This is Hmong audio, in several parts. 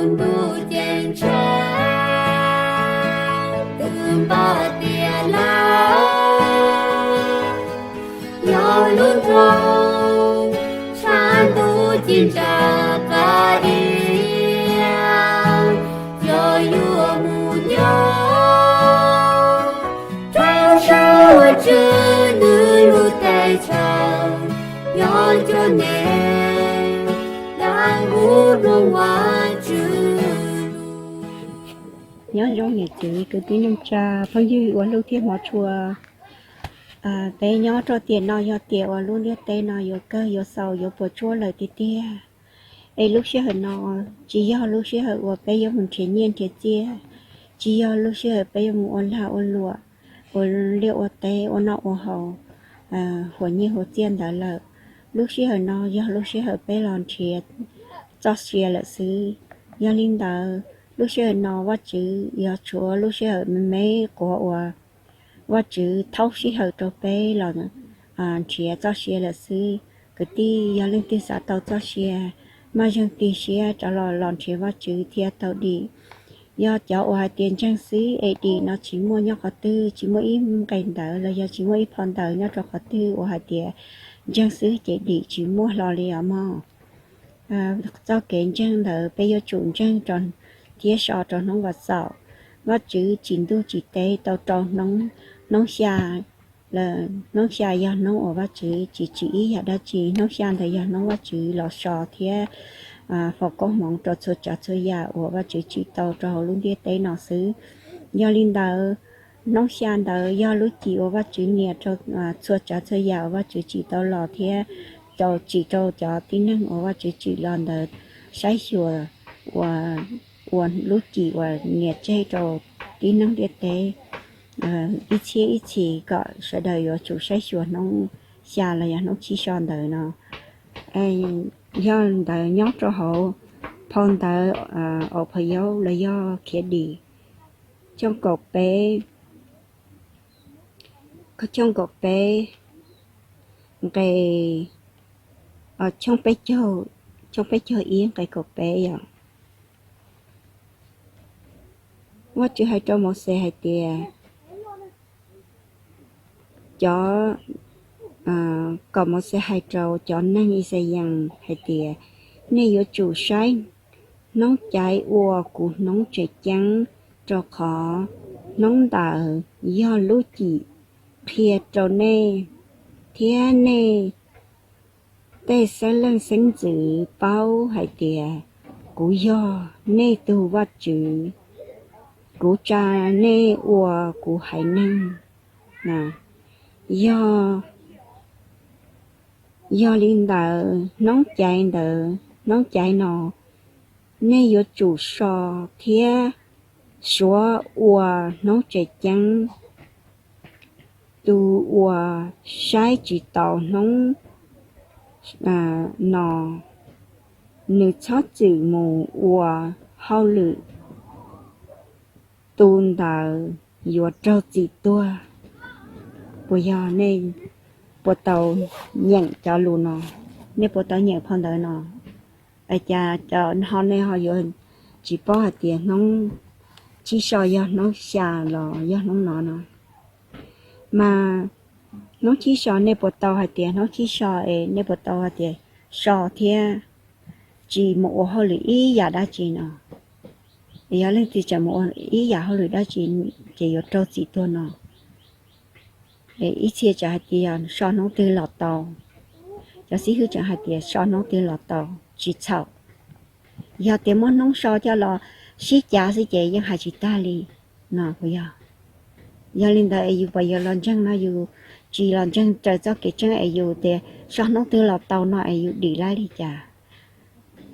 Ntuj ceeb tsheej twb npaj tiav lawm, yog lub nroog tshav ntuj ci ntsa qab diav, yog yuav mus nyob rau sab uas tswj nws lub teb chaws, yog cov neeg dab hu rau Vaj Tswv. Nyob zoo niam txiv kwv tij neej tsa phooj ywg uas hlub thiab hmov tshua. Peb nyob rau tiam no yog tiam uas lub ntiaj teb no yuav kawg yuav xaus yuav puas tsuaj lawm tiag tiag. Es lub sij hawm no tsis yog lub sij hawm uas peb yuav mus nrhiav nyiaj nrhiav txiaj, tsis yog lub sij hawm peb yuav mus ua lag ua luam, ua liaj ua teb ua noj ua haus, huas nyiaj huas txiaj ntawd lawm. Lub sij hawm no yog lub sij hawm peb los nrhiav txoj sia lawm xwb. Yog li ntawd lub sij hawm no Vaj Tswv yog tshuav lub sij hawm me me quav uas Vaj Tswv thaub sij hawm rau peb los nrhiav txoj sia lawm xwb. Kwv tij, yog leej twg xav tau txoj sia, maj zeeg tig siab rov los los nrhiav Vaj Tswv thiaj tau dim. Yog cov uas hais tias ntseeg xwb es dim no tsis muaj nyob qhov twg, tsis muaj ib nqe ntawv los yog tsis muaj ib phau ntawv nyob rau qhov twg uas hais tias ntseeg xwb ces dim, tsis muaj hlo li os mog. Txoj kev ntseeg ntawd peb yuav tsum ntseeg thiab so rau hnub vas xaum. Vaj Tswv tsim ntuj tsim teb tau rau hnub xya. Hnub xya yog hnub uas Vaj Tswv tsis tsim ib yam dab tsi. Hnub xya ntawd yog hnub Vaj Tswv los so thiab faus koob hmoov rau txhua tsav txhua yam uas Vaj Tswv tsim tau rau hauv lub ntiaj teb no xwb. Yog li ntawd, hnub xya ntawd yog lub cim uas Vaj Tswv nias rau txhua tsav txhua yam uas Vaj Tswv tsim tau los thiab tau tsim rau cov tib neeg uas Vaj Tswv tsim los ntawd saib xyuas ua, ua lub cim uas nias tseg rau tib neeg ntiaj teb ib txhiab ib txhis kom sawv daws yuav tsum saib xyuas hnub xya los yog hnub tsib so ntawd no. Yog ntawd nyob rau hauv phau ntawv Au Pha Yaub los yog Khiav Dim, tshooj kaum peb, tshooj kaum peb, nqe, tshooj peb caug, tshooj peb caug ib nqe kaum peb yom. Vaj Tswv hais rau Mauxes hais tias, cov, kom Mauxes hais rau cov neeg Yixalayees hais tias, nej yuav tsum saib hnub caiv ua kuv hnub tseem ceeb, rau qhov hnub ntawd yog lub cim qhia rau nej thiab nej tej xeeb leej xeeb ntxwv paub hais tias kuv yog nej tug Vaj Tswv, kuv tsa nej ua kuv haiv neeg. Yog, yog li ntawd hnub caiv ntawd, hnub caiv no nej yuav tsum so thiab suav ua hnub tseem ceeb. Tus uas saib tsis taus hnub no, nws txhob txwm mus ua hauj lwm, tus ntawd yuav raug txim tuag. Puas yog nej puas tau nyeem cov lus no? Nej puas tau nyeem phau ntawv no? Es cas cov no nej ho yuav tsis paub hais tias hnub tsib so yog hnub xya los yog hnub no no? Mas hnub tsib so nej puas tau hais tias hnub tsib so es nej puas tau hais tias so thiab tsis mus ua hauj lwm ib yam dab tsi no? Yog leej twg tseem mus ua ib yam hauj lwm dab tsi ces yuav raug txim tuag no. Ib txhia tseem hais tias so hnub twg los tau, cov xib hwb tseem hais tias so hnub twg los tau, tsis txhaum. Yog tias muab hnub so coj los sib cav xwb ces yeej hais tsis tag li no puas yog? Yog li ntawd es yus puas yuav los ntseeg no, yus tsis los ntseeg raws txoj kev tseeb es yus tias so hnub twg los tau no es yus dim laib li cas?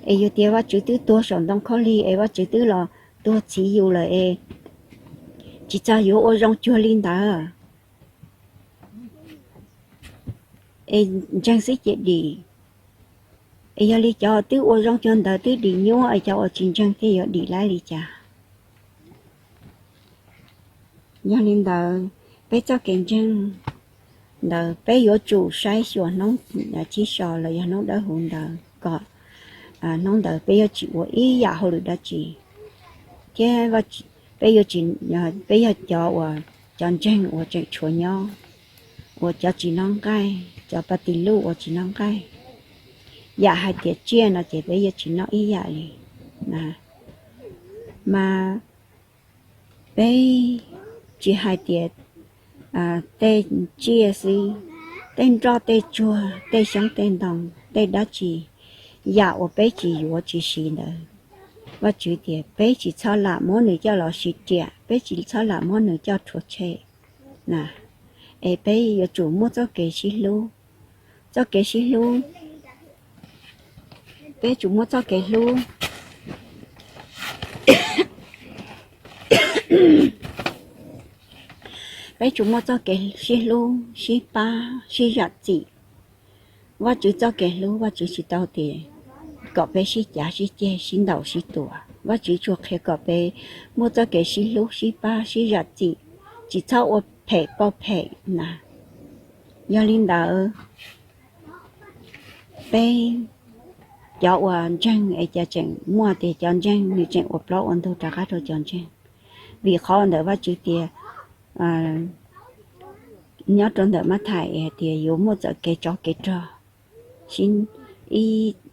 Es yus tias Vajtswv twb tuag saum ntoo khaub lig es Vajtswv twb los tuag txhiv yus lawm es tsis txog yuav ua zoo cuag li ntawd. Es ntseeg xwb ces dim. Es yog li cov twb ua zoo cuag ntawd twb dim nyuaj es cov uas tsis ntseeg thiaj yuav dim laib li cas? Yog li ntawd, peb txoj kev ntseeg ntawd peb yuav tsum saib xyuas hnub tsib so los yog hnub dawb huv ntawd kom hnub ntawd peb yuav tsis ua ib yam hauj lwm dab tsi, thiab peb yuav tsis, peb yog cov uas, cov ntseeg uas tseem tshuav nyob, uas cov tsis noj nqaij, cov pas tis luj uas tsis noj nqaij. Yam hais tias tsiaj no ces peb yuav tsis noj ib yam li. Mas peb tsis hais tias tej tsiaj xwb, tej nroj tej tsuag, tej xyoob tej ntoo, tej dab tsi, yam uas peb tsis yuav tsis siv ntawd, Vajtswv tias peb tsis txhob lam muab nws coj los siv riam, peb tsis txhob lam muab nws coj rhuav tshem na. Es peb yuav tsum muaj txoj kev sib hlub, txoj kev sib hlub, peb tsum muaj txoj kev hlub, peb tsum muaj txoj kev sib hlub, sib pab, sib zam txim. Vajtswv txoj kev hlub, Vajtswv tsis tau tias kom peb sib cav sib ceg, sib ntaus sib tua. Vajtswv tsuas qhia kom peb muaj txoj kev sib hlub, sib pab, sib zam txim, tsis txhob ua phem pauj phem na. Yog li ntawd, peb cov uas ntseeg es cas tseem muaj tias cov ntseeg nws tseem ua plaub ua ntug rov qab rau cov ntseeg. Vim qhov ntawm Vajtswv tias, nyob rau ntawm Mathais hais tias yuav muaj txawm kev tsov kev rog,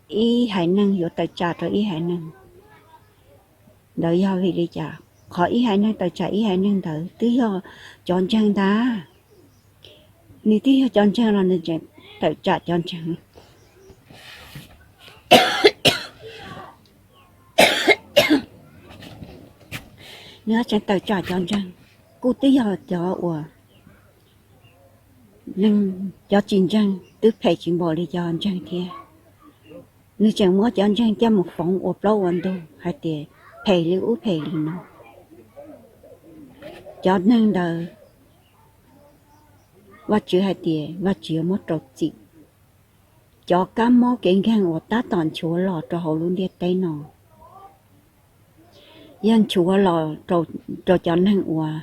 ib haiv neeg yuav tawm tsam rau ib haiv neeg. Ntawd yog vim li cas? Qhov ib haiv neeg tawm tsam ib haiv neeg ntawd twb yog cov ntseeg ntag. Nws twb yog cov ntseeg los nws tseem tawm tsam cov ntseeg. Nws tseem tawm tsam cov ntseeg, kuj twb yog cov uas, cov tsis ntseeg twb phem tsis npaum li cov ntseeg thiab. Nws tseem muab cov ntseeg coj mus foov ua plaub ua ntug hais tias phem li ub phem li no. Cov neeg ntawd, Vajtswv hais tias Vajtswv yuav muab rau txim. Cov kab mob kev nkeeg uas tab tom nchuav los rau hauv lub ntiaj teb no, yog nchuav los rau cov neeg uas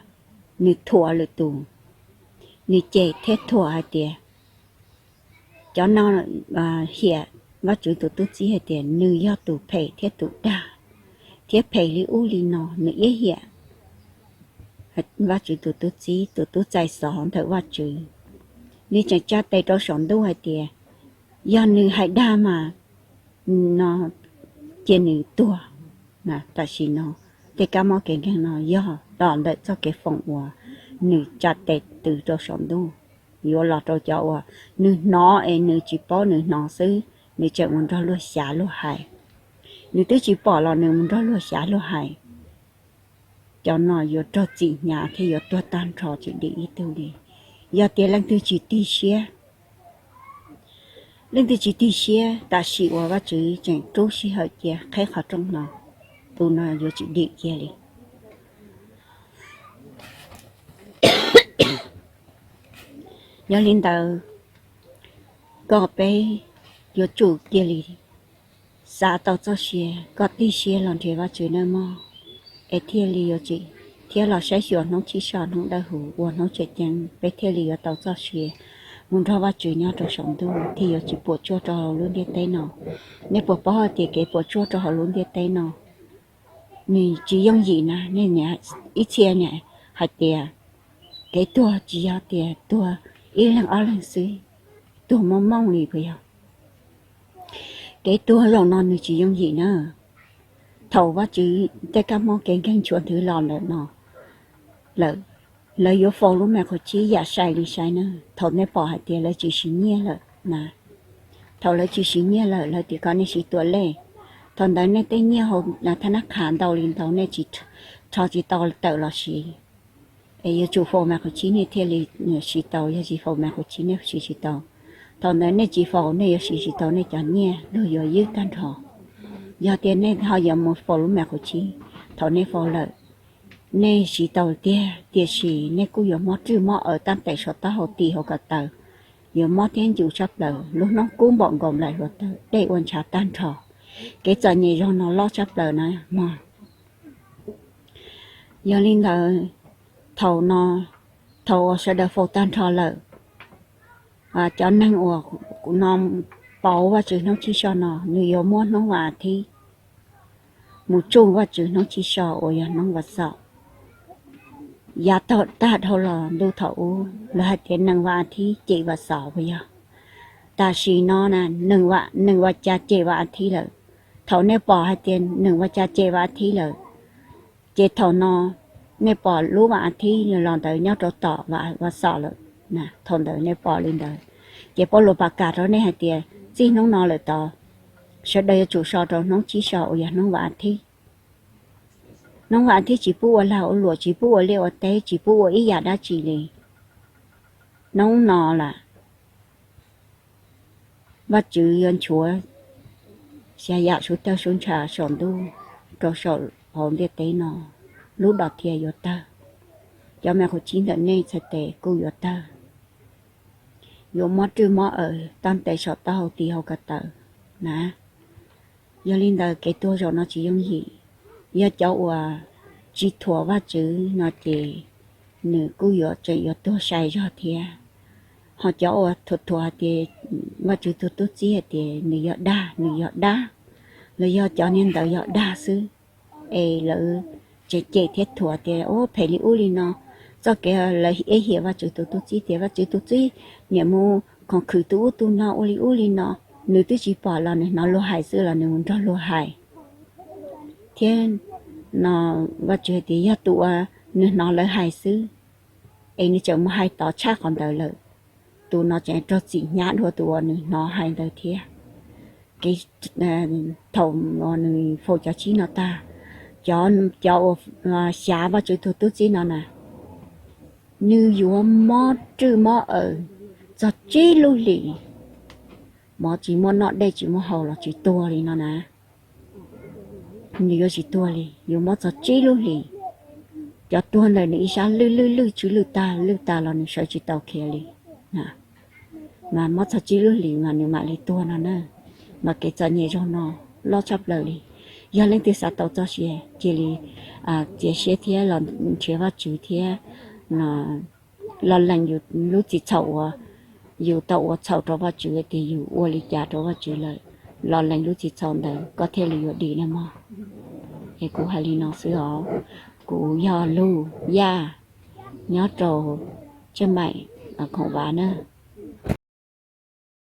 nws thuam lwm tus, nws cem thiab thuam hais tias, cov no hiam Vajtswv tus tub txib hais tias nws yog tus phem thiab tus dag, thiab phem li ub li no, nws iab hiam Vajtswv tus tub txib, tus tub txais xov ntawm Vajtswv. Nws tseem tsa tes rau saum ntuj hais tias, yog nws hais dag mas no cia nws tuag. Tam sim no tej kab mob kev nkeeg no yog los ntawm txoj kev foom uas nws tsa tes tws rau saum ntuj, yuav los rau cov uas nws hnov es nws tsis paub nws hnov xwb, nws tseem mus nrog luag xyav luag hais. Nws twb tsis pom los nws mus nrog luag xyav luag hais. Cov no yuav raug txim hnyav thiab yuav tuag tag nrho tsis dim ib tug li. Yog tias leej twg tsis tig siab, leej twg tsis tig siab, tam sim uas Vajtswv tseem rub sij hawm cia qheb qhov rooj no, tus no yuav tsis dim kiag li. Yog li ntawd, koj peb yuav tsum cia li xav tau txoj sia, koj tig siab los nrhiav Vajtswv nawb mog, es thiaj li yuav tsis, thiab los saib xyuas hnub tshib sau hnub dawb huv uas hnub tseem ceeb, peb thiaj li yuav tau txoj sia mus nrog Vajtswv nyob rau saum ntuj thiaj yuav tsis puas tsuaj rau hauv lub ntiaj teb no. Nej puas paub hais tias kev puas tsuaj rau hauv lub ntiaj teb no nws tsis yooj yim na? Nej ib txhia hais tias kev tuag tsis yog tias tuag ib leeg ob leeg xwb, tuag mooj mooj li puas yog? Kev tuag zaum no nws tsis yooj yim na. Thaum Vajtswv tej kab mob kev nkeeg tshuav nthwv los ntawm no lawm, lawv yuav faus lub me qhov tsib yam sai li sai na. Thaum nej pom hais tias lawv tsis siv nyiaj lawm na, thaum lawv tsis siv nyiaj lawm lawv tias kom nej siv tuam lej, thaum ntawd nej tej nyiaj hauv thab nab qhav ntau li ntau nej tsis, rho tsis tau tawm los siv. Es yuav tsum faus me qhov tsib nej thiaj li siv tau, yog tsis faus me qhov tsib nej siv tsis tau. Thaum ntawd nej tsis faus nej yuav siv tsis tau nej cov nyiaj, luag yuav ywj tag nrho. Yog tias nej ho yuav mus faus lub me qhov tsib, thaum nej faus lawm, nej siv tau tiag, tiam sis nej kuj yuav mob rwj mob aws tab tes saum taub hau tim hauv ko taw, yuav mob thiab ncu tshaj plaws, lub hnub kub npaum nkaus nplaim hluav taws, dej ua ntshav tag nrho. Kev txom nyem zaum no loj tshaj plaws na mog. Yog li ntawd, thaum no, thaum uas sawv daws faus tag nrho lawm, cov neeg uas no pauv Vajtswv hnub tsib so no, nws yuav muab hnub vas a thiv mus tsuj Vajtswv hnub tsib so uas yog hnub vas xaum. Yav tag dhau los ntuj thaum ub lawv hais tias nees vas a thiv cem vas xaum puas yog? Tam sim no na, nees vas cas cem vas a thiv lawm. Thaum nej pom hais tias nees vas cas cem vas a thiv lawm, ces thaum no nej pom lub vas a thiv los ntawd nyob rau tom vas xaum lawm. Thaum ntawd nej pom li ntawd, ces Paj Luas pab kam rau nej hais tias txij hnub no lawm tod, sawv daws yuav tsum so rau hnub tsib so uas yog hnub vas a thiv. Hnub vas a thiv tsis pub ua lag ua luam, tsis pub ua liaj ua teb, tsis pub ua ib yam dab tsi li. Hnub no lawm, Vajtswv yuav nchuav xya yam suv tawg suv ntsha saum ntuj rau saum hauv ntiaj teb no, lub dos thiab yuav tawg, cov me qhov tsib ntawm nej txhais tes kuj yuav tawg, yuav mob rwj mob aws tag ntev saum taub hau tis hauv ko taw na. Yog li ntawd kev tuag zaum no tsis yooj yim. Yog cov uas tsis thuam Vajtswv no ces nws kuj yuav tseem yuav tuag sai zog thiab. Ho cov uas thuam thuam hais tias Vajtswv tus tub txib hais tias nws yog dag, nws yog dab, los yog cov niag ntawd yog dag xwb, es lawv tseem cem thiab thuam tias ua phem li ub li no. Txoj kev lawv eb hiam Vajtswv tus tub txib tias Vajtswv tus txib niam mus khoom khwm tus ub tus no ua li ub li no, nws twb tsis pom los nws hnov luag hais xwb los nws mus nrog luag hais. Thiab no Vajtswv hais tias yog tus uas nws hnov lawv hais xwb, es nws tseem mus hais tod tshaj qhov ntawd lawm, tus no tseem raug txim hnyav dua tus uas nws hnov hais ntawd thiab. Kev thaum uas nws faus cov tsib no tag, cov, cov uas xyav Vajtswv tus tub txib no na, nws yuav mob rwj mob aws txog tsib lub hlis, mov tsis muaj noj dej tsis muaj haus los tsis tuag li no na. Nws yuav tsis tuag li, yuav mob txog tsib lub hlis. Cov tuag ntawm nws ib sab lwj lwj lwj tsw lwj tag lwj tas los nws sawv tsis tau khiav li. Mas mob txog tsib lub hlis mas nws mam li tuag no na. Mas kev txom nyem zaum no loj tshaj plaws li. Yog leej twg xav tau txoj sia cia li txiav siab thiab los nrhiav Vajtswv thiab los lees yus lub txim txhaum uas yus tau ua txhaum rau Vajtswv tias yus ua li cas rau Vajtswv lawm, los lees lub txim txhaum ntawd koj thiaj li yuav dim na mog. Es kuv hais li no xwb os. Kuv yog Lug Yaj, nyob rau Tsab Maim, Khoom Vav na.